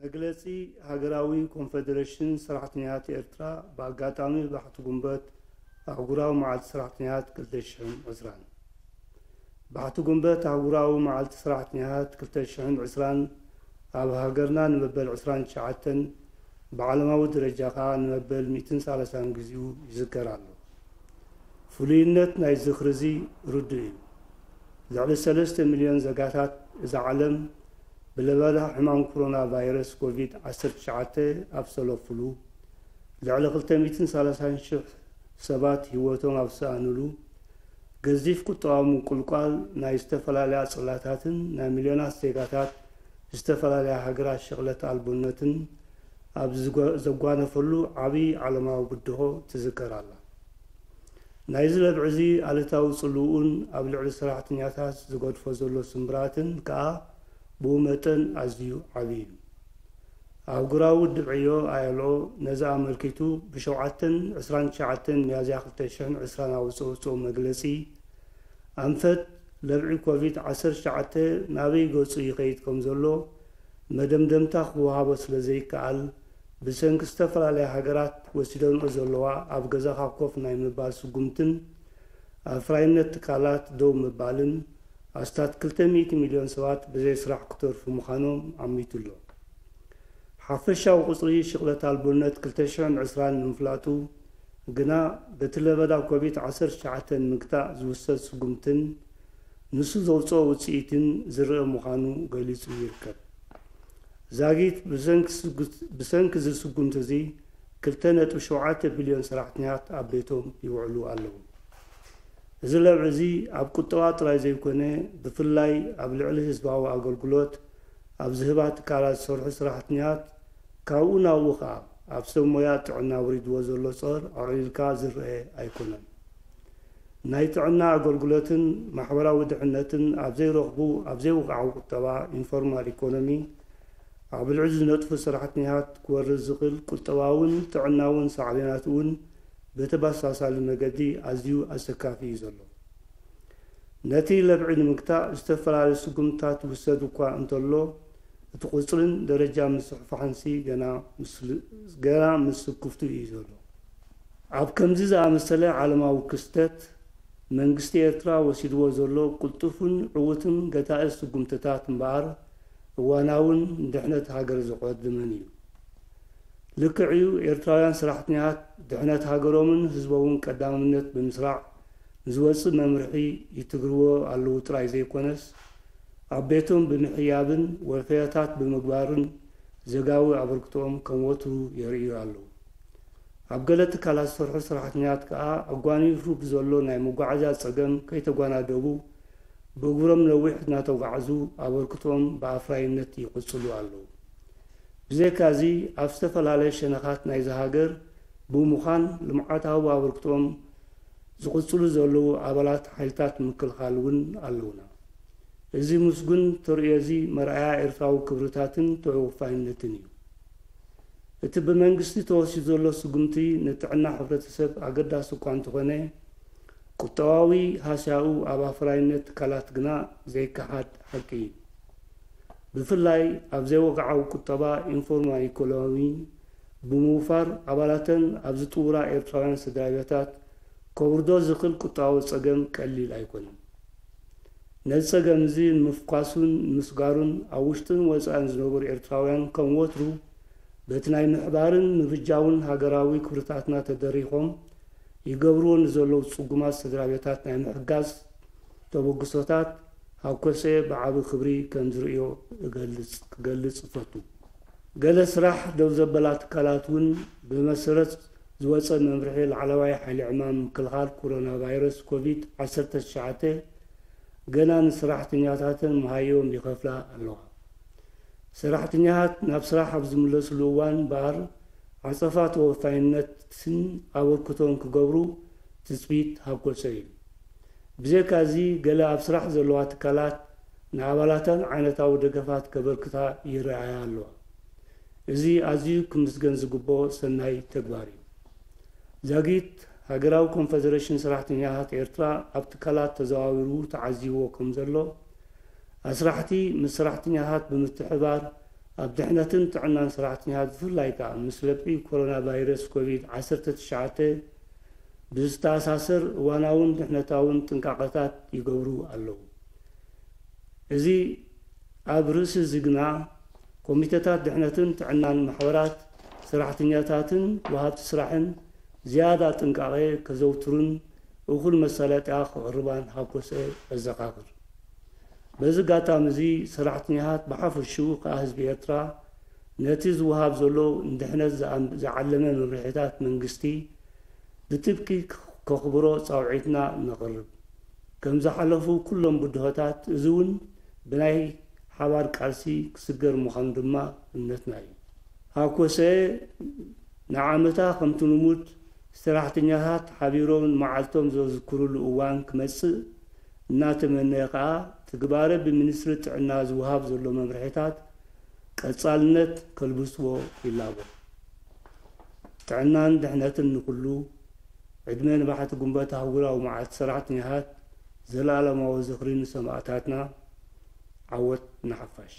መግለጺ ሃገራዊ ኮንፈደሬሽን ሰራሕተኛታት ኤርትራ ብኣጋጣሚ ባሕቲ ጉንበት ኣህጉራዊ መዓልቲ ሰራሕተኛታት ክልተ ሽሕን ዕስራን። ባሕቲ ጉንበት ኣህጉራዊ መዓልቲ ሰራሕተኛታት ክልተ ሽሕን ዕስራን ኣብ ሃገርና ንመበል ዕስራን ትሽዓተን፣ ብዓለማዊ ደረጃ ከኣ ንመበል ሚእትን ሰላሳን ግዜኡ ይዝከር ኣሎ። ፍሉይነት ናይ ዝኽሪ እዚ ርዱእ እዩ። ልዕሊ ሰለስተ ሚልዮን ዘጋታት እዛ ዓለም ብለበዳ ሕማም ኮሮና ቫይረስ ኮቪድ ዓሰርተ ትሽዓተ ኣብ ዝሰለፉሉ፣ ልዕሊ ክልተ ሚእትን ሰላሳን ሽሕ ሰባት ህይወቶም ኣብ ዝሰኣኑሉ፣ ገዚፍ ቁጠባዊ ምንቁልቋል ናይ ዝተፈላለያ ጽላታትን ናይ ሚልዮናት ዜጋታት ዝተፈላለያ ሃገራት ሽቕለት ኣልቦነትን ኣብ ዝጓ-፣ ዘጓነፈሉ ዓብዪ ዓለማዊ ብድሆ ትዝከር ኣላ። ናይዚ ለብዒ እዚ ኣሉታዊ ጽልውኡን ኣብ ልዕሊ ሰራሕተኛታት ዝገድፎ ዘሎ ስምብራትን ከኣ ብኡ መጠን ኣዝዩ ዓብዪ እዩ። ኣህጉራዊ ውድብ ዕዮ፣ ኣይ ኤል ኦ፣ ነዚ ኣመልኪቱ ብሸውዓተን ዕስራን ትሽዓተን ሚያዝያ ክልተ ሽሕን ዕስራን ኣብ ዘውጽኦ መግለጺ፣ ኣንፈት ለብዒ ኮቪድ ዓሰርተ ትሽዓተ ናበይ ገጹ ይኸይድ ከም ዘሎ መደምደምታ ክወሃቦ ስለ ዘይከኣል፣ ብሰንኪ ዝተፈላለያ ሃገራት ወሲደንኦ ዘለዋ ኣብ ገዛኻ ኮፍ ናይ ምባል ስጉምትን ኣፍራይነት ትካላት ደው ምባልን፣ ኣስታት ክልተ ሚእቲ ሚልዮን ሰባት ብዘይ ስራሕ ክተርፉ ምዃኖም ኣሚቱ ኣሎ። ሓፈሻዊ ቁጽሪ ሽቕለት ኣልቦነት ክልተ ሽሕን ዕስራን ንምፍላጡ ግና፣ በቲ ለበዳ ኮቪድ ዓሰርተ ትሽዓተ ንምግታእ ዝውሰድ ስጉምትን ንሱ ዘውጽኦ ውጽኢትን ዝርአ ምዃኑ ገሊጹ ይርከብ። ዛጊት ብሰንኪ ስጉት-፣ ብሰንኪ እዚ ስጉምቲ እዚ፣ ክልተ ነጥቢ ሸውዓተ ቢልዮን ሰራሕተኛታት ኣብ ቤቶም ይውዕሉ ኣለዉ። እዚ ለብዒ እዚ ኣብ ቁጠባ ጥራይ ዘይኮነ፣ ብፍላይ ኣብ ልዕሊ ህዝባዊ ኣገልግሎት ኣብ ዝህባ ትካላት ዝሰርሑ ሰራሕተኛታት፣ ካብኡ ናብኡ ከኣ ኣብ ሰብ ሞያ ጥዕና ወሪድዎ ዘሎ ጸር ኣቕሊልካ ዝረአ ኣይኮነን። ናይ ጥዕና ኣገልግሎትን ማሕበራዊ ድሕነትን ኣብ ዘይረኽቡ፣ ኣብ ዘይወግዓዊ ቁጠባ፣ ኢንፎርማል ኢኮኖሚ፣ ኣብ ልዕሊ ዝነጥፉ ሰራሕተኛታት ክወርድ ዝኽእል ቁጠባውን ጥዕናውን ሳዕቤናት እውን ብተመሳሳሊ መገዲ ኣዝዩ ኣሰካፊ እዩ ዘሎ። ነቲ ለብዒ ንምግታእ ዝተፈላለዩ ስጉምትታት ይውሰድ እኳ እንተሎ፣ እቲ ቁጽርን ደረጃ ምስፍሕፋሕንሲ ገና ምስ-፣ ገና ምስ ስክፍቱ እዩ ዘሎ። ኣብ ከምዚ ዝኣመሰለ ዓለማዊ ክስተት፣ መንግስቲ ኤርትራ ወሲድዎ ዘሎ ቅልጡፍን ዕዉትን ገታኢ ስጉምትታት እምበኣር፣ እዋናውን ንድሕነት ሃገር ዘቖድምን እዩ። ልክዕ እዩ፣ ኤርትራውያን ሰራሕተኛታት ድሕነት ሃገሮምን ህዝቦምን ቀዳምነት ብምስራዕ ንዝወጽእ መምርሒ ይትግርዎ ኣለዉ ጥራይ ዘይኮነስ፣ ኣብ ቤቶም ብምሕያብን ወፈያታት ብምግባርን ዘጋዊ ኣበርክቶኦም ከም ወትሩ የርእዩ ኣለዉ። ኣብ ገለ ትካላት ዝሰርሑ ሰራሕተኛታት ከኣ ኣጓኒፉ ብዘሎ ናይ መጓዓዝያ ጸገም ከይተጓናደቡ ብእግሮም ነዊሕ እናተጓዕዙ ኣበርክቶኦም ብኣፍራይነት ይቕጽሉ ኣለዉ። ብዘይካዚ ኣብ ዝተፈላለየ ሸነኻት ናይዚ ሃገር ብምዃን ልምዓታዊ ኣበርክቶኦም ዝቕጽሉ ዘለዉ ኣባላት ሓይልታት ምክልኻል እውን ኣለዉና። እዚ ምስጉን ተርእዮ እዚ መርኣያ ኤርትራዊ ክብርታትን ተወፋይነትን እዩ። እቲ ብመንግስቲ ተወሲዱ ዘሎ ስጉምቲ ንጥዕና ሕብረተሰብ ኣገዳሲ እኳ እንተኾነ፣ ቁጠባዊ ሃስያኡ ኣብ ኣፍራይነት ትካላት ግና ዘይከሓድ ሓቂ እዩ። ብፍላይ ኣብ ዘይወግዓዊ ቁጠባ ኢንፎርማል ኢኮኖሚ ብምውፋር ኣባላተን ኣብ ዝጥውራ ኤርትራውያን ስድራ ቤታት ከውርዶ ዝኽእል ቁጠባዊ ጸገም ቀሊል ኣይኮነን። ነዚ ጸገም እዚ ንምፍኳሱን ንምስጋሩን ኣብ ውሽጥን ወጻእን ዝነብሩ ኤርትራውያን ከም ወትሩ በቲ ናይ ምሕባርን ምብጃውን ሃገራዊ ክብርታትና ተደሪኾም ይገብርዎ ንዘለዉ ጽጉማት ስድራ ቤታት ናይ ምሕጋዝ ተበግሶታት ሃኮሰ ብዓቢ ክብሪ ከም ዝርእዮ እገልጽ-፣ ክገልጽ እፈቱ። ገለ ስራሕ ደው ዘበላ ትካላት እውን ብመሰረት ዝወጸ መምርሒ ላዕለዋይ ሓይሊ ዕማም ምክልኻል ኮሮና ቫይረስ ኮቪድ ዓሰርተ ትሽዓተ ገና ንሰራሕተኛታተን መሃዮም ይኸፍላ ኣለዋ። ሰራሕተኛታት ናብ ስራሕ ኣብ ዝምለስሉ እዋን እምበኣር ዓጸፋ ተወፋይነትን ኣበርክቶን ክገብሩ ትጽቢት ሃኮሰ እዩ። ብዘይካዚ ገለ ኣብ ስራሕ ዘለዋ ትካላት ንኣባላተን ዓይነታዊ ደገፋት ከበርክታ ይረኣያ ኣለዋ። እዚ ኣዝዩ ክምስገን ዝግብኦ ሰናይ ተግባር እዩ። ዛጊት ሃገራዊ ኮንፈደሬሽን ሰራሕተኛታት ኤርትራ ኣብ ትካላት ተዘዋዊሩ ተዓዚብዎ ከም ዘሎ፣ ኣስራሕቲ ምስ ሰራሕተኛታት ብምትሕብባር ኣብ ድሕነትን ጥዕናን ሰራሕተኛታት ብፍላይ ከኣ ምስ ለብዒ ኮሮና ቫይረስ ኮቪድ ዓሰርተ ትሽዓተ ብዝተኣሳሰር እዋናውን ድሕነታውን ጥንቃቐታት ይገብሩ ኣለዉ። እዚ ኣብ ርእሲ እዚ ግና ኮሚተታት ድሕነትን ጥዕናን ማሕበራት ሰራሕተኛታትን ወሃብቲ ስራሕን ዝያዳ ጥንቃቐ ከዘውትሩን እኹል መሳለጥያ ክቕርባን ሃኮሰ የዘኻኽር። በዚ ኣጋጣሚ እዚ ሰራሕተኛታት ብሓፈሽኡ ከኣ ህዝቢ ኤርትራ ነቲ ዝወሃብ ዘሎ ንድሕነት ዝኣም- ዝዓለመ መምርሒታት መንግስቲ ብጥብቂ ከኽብሮ ጻውዒትና ነቕርብ። ከም ዝሓለፉ ኩሎም ብድሆታት እዚ እውን ብናይ ሓባር ቃልሲ ክስገር ምዃኑ ድማ እምነትና እዩ። ሃኮሰ ንዓመታ ከምቲ ልሙድ ሰራሕተኛታት ሓቢሮም ንመዓልቶም ዘዝክሩሉ እዋን ክመጽእ እናተመነየ ከኣ ትግባረ ብሚኒስትሪ ጥዕና ዝወሃብ ዘሎ መምርሒታት ቀጻልነት ከልብስዎ ይላቦ። ጥዕናን ድሕነትን ንኹሉ። ዕድመ ንባሕቲ ጉንበት ኣህጉራዊ መዓልቲ ሰራሕተኛታት። ዘለኣለማዊ ዝኽሪ ንሰማእታትና። ዓወት ንሓፋሽ።